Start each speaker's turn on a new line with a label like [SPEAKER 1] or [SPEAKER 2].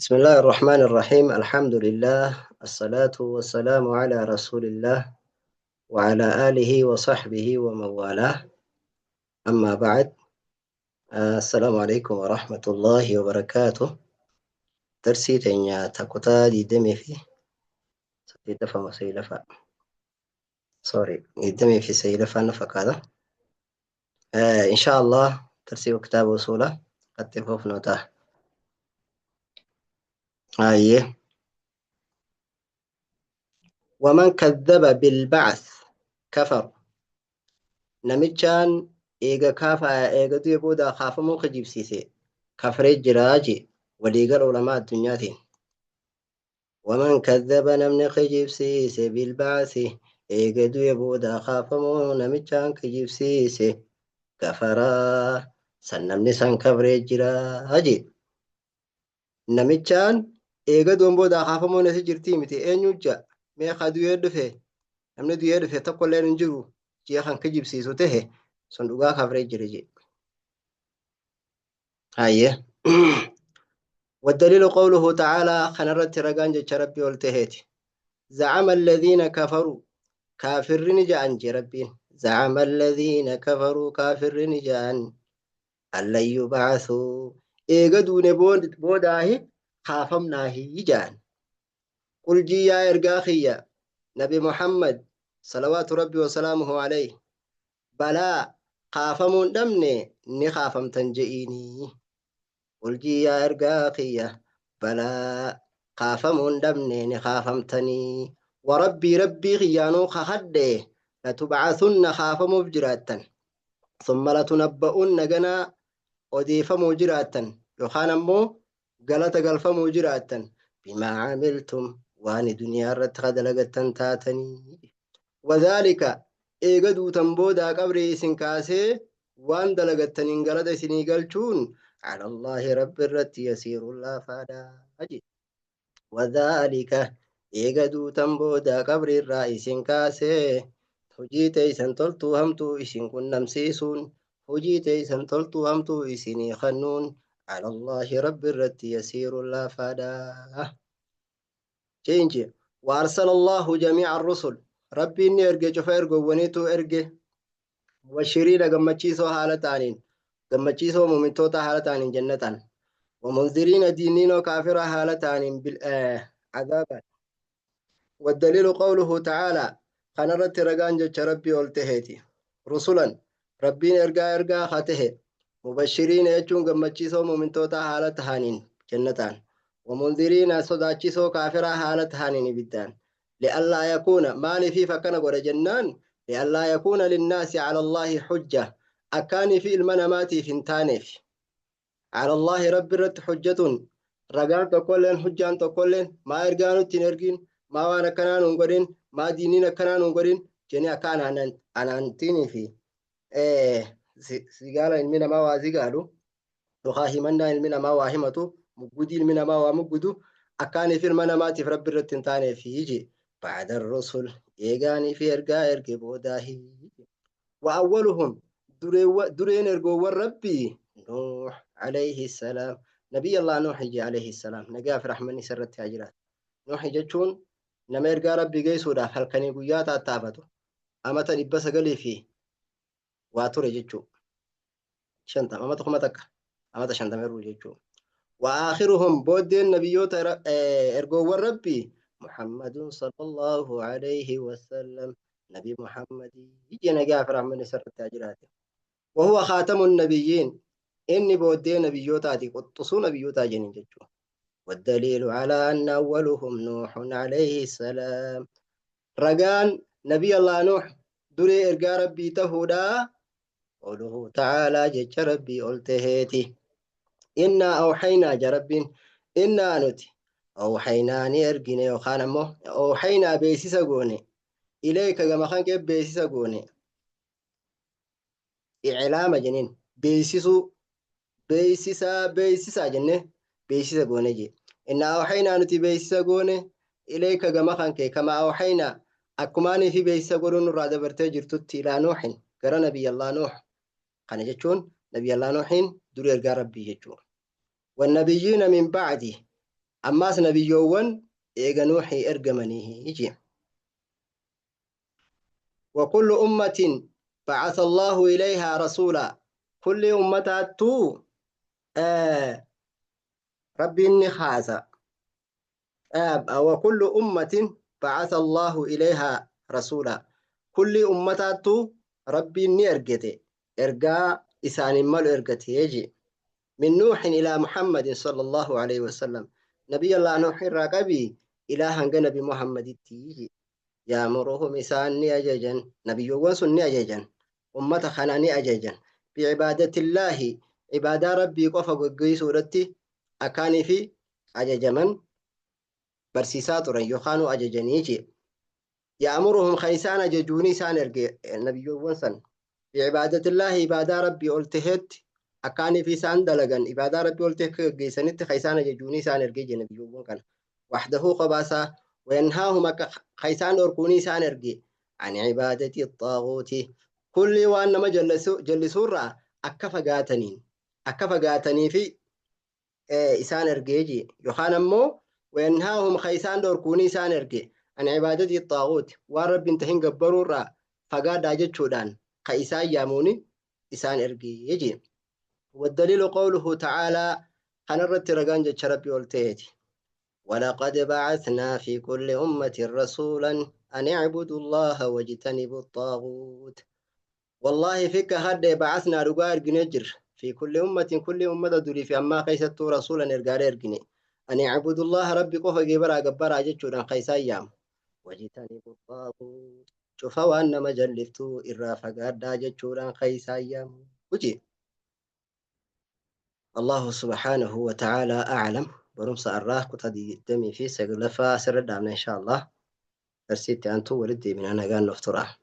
[SPEAKER 1] بسم الله الرحمن الرحيم. الحمد لله، الصلاة والسلام على رسول الله وعلى آله وصحبه ومن والاه. أما بعد، السلام عليكم ورحمة الله وبركاته. درسي تنيا تكوتا دي دمي في سيدفا وسيلفا، sorry، دمي في سيلفا نفق هذا. إن شاء الله درسي كتاب وصوله قد تفوف نوتا آيه. ومن كذب بالبعث كفر. Namichaan eega kaafa eega du'e booda kaafamuu kijibsiise kafree jiraa je waliigala ulamaa addunyaatiin. ومن كذب namni kijibsiise بالبعث eega du'e booda kaafamuu namichaan kijibsiise كفر san namni san kafree jiraa je. Namichaan eega du'an booda kaafamuun asi jirtii miti, eenyu ja mee ka du'ee dhufe, namni du'ee dhufe tokkolleen hin jiru jee kan kijibsiisu tahe sun dhugaa kafree jira je. Hayyee. والدليل قوله تعالى خنرت رقان جتش ربي والتهيت زعم الذين كفروا كافرين جأن جي ربين زعم الذين كفروا كافرين جأن أن لن يبعثوا إيغا دون بوداه خافمناه جان. قل جي يا إرقاخية نبي محمد صلوات ربي وسلامه عليه بلى خافمون دمني ني خافم تنجئيني. قل جي يا إرقاخية بلى خافمون دمني ني خافمتني وربي ربي خيانو خخده لتبعثن خافمو بجراتا ثم لتنبؤن جنا odeeffamuu jiraattan yookaan ammoo galata galfamuu jiraattan بما عملتم waan duniyaa irratti dalagattan taatanii. وذلك eega duutan boodaa qabrii isin kaasee waan dalagattaniin galata isinii galchuun على الله rabbi irratti يسير laafaadha. وذلك eega duutan boodaa qabrii irraa isin kaasee hojii teeysan toltuu hamtuu isin qunnamsiisuun hojii teeysan toltuu hamtuu isinii kennuun على الله rabbi irratti يسير laafaadha. Change. وأرسل الله جميع الرسل rabbi inni erge cufa ergowwaniitu erge مبشرين gammachiisoo haala ta'aniin gammachiisoo mumintoota haala ta'aniin jannataan ومنذرين diinniinoo kaafira haala ta'aniin عذابا. والدليل قوله تعالى kanarratti ragaan jecha rabbii ol taheeti. رسلا rabbiin ergaa ergaa haa tahe مبشرين jechuun gammachiisoo mumintoota haala tahaniin jannataan ومنذرين sodaachisoo kaafiraa haala tahaniin ibiddaan. لئلا يكون maaliifiif akkana godha jennaan لئلا يكون للناس على الله حجة akkaanii fi ilma namaatiif hin taaneef على الله rabbi irratti حجة ragaan tokkolleen hujjaan tokkolleen maa ergaa nutti hin ergin, maa waan akkanaa nuun godhin, maa diiniin akkanaa nuun godhin jennee akka anaantiinii fi sigaala ilmi namaa waa sigaalu yookaan himannaa ilmi namaa waa himatu muggudii ilmi namaa waa muggudu akkaaniif ilma namaatiif rabbi irratti hin taaneef je بعد الرسل eegaanii fi ergaa erge boodaahi. وأولهم dureen ergoowwan rabbii نوح عليه السلام نبي الله نوح عليه السلام nagaa fi rahmanni isarratti haa jiraatu. Nuuh jechuun nama ergaa rabbii geessuudhaaf halkanii guyyaa taattaafatu amata 900 fi waa ture jechuu 50 amata 1000 amata 50 irru jechuu. وآخرهم booddeen nabiyyoota ergoowwan rabbii محمد صلى الله عليه وسلم نبي محمد ije nagaa fi rahmanni isarratti haa jiraatu. وهو خاتم النبيين inni booddee nabiyyootaati quxxusuu nabiyyootaa jeniin jechuudha. والدليل على أن أولهم نوح عليه السلام ragaan نبي الله نوح duree ergaa rabbii tahuudha قوله تعالى jecha rabbii ol taheeti. إنا أوحينا ja rabbiin إنا nuti أوحينا ni ergine yookaan ammoo أوحينا beeksisa goone إليك gama kan kee beeksisa goone إعلام jeniin beeksisuu beeksisaa beeksisaa jenne beeksisa goone jee. إنا أوحينا nuti beeksisa goone إليك gama kan kee كما أوحينا akkumaanii fi beeksisa godhuun nurraa dabartee jirtutti إلى نوح gara نبي الله نوح kana jechuun نبي الله نوحin duri ergaa rabbii jechuudha. والنبيين من بعده. Ammaas nabiyyoowwan eega Nuuhii ergamanii jee. وكل أمة بعث الله إليها رسولا كل أمة تو آه ربي النخاسة وكل أمة بعث الله إليها رسولا كل أمة تو ربي نرجته إرجاء إسان مال إرجته يجي من نوح إلى محمد صلى الله عليه وسلم نبي الله نوح الرقبي إلى هنگ نبي محمد تيجي يأمرهم إسان أججا نبي وسن أججا أمة خناني أججا بعبادة الله عبادة ربي قف قوي سورتي أكاني في أججمن برسيسات يخانو أججنيجي يأمرهم خيسان أججوني سان النبي وسن بعبادة الله عبادة ربي قلتهت أكاني في سان دلغن عبادة ربي قلته جيسنت خيسان أججوني سان إرجي نبي كان وحده قباسا وينهاهم خيسان أركوني سان إرجي عن عبادة الطاغوت كل وأن ما جلسوا أكفا قاتنين أكفا قاتني في إسان إرجيجي يخان أمو وينهاهم خيسان أركوني سان إرجي عن عبادة الطاغوت والرب انتهين قبروا را فقاد أجتشودان خيسان ياموني إسان إرجيجي والدليل قوله تعالى خنرت رقان جتش ربي والتيتي ولقد بعثنا في كل أمة رسولا أن اعبدوا الله واجتنبوا الطاغوت والله فيك هد بعثنا رقار جنجر في كل أمة كل أمة دري في أما خيست رسولا إرقار إرقني أن اعبدوا الله ربي قفا جبرا جبرا جتشورا خيسا أيام واجتنبوا الطاغوت شوفوا أن مجلفتو إرافة قادا جتشورا خيسا أيام وجي الله سبحانه وتعالى أعلم. برمس الراه كتدي دمي في سجلفة سر إن شاء الله. درسيتي أنتو ولدي من أنا قال نفترة.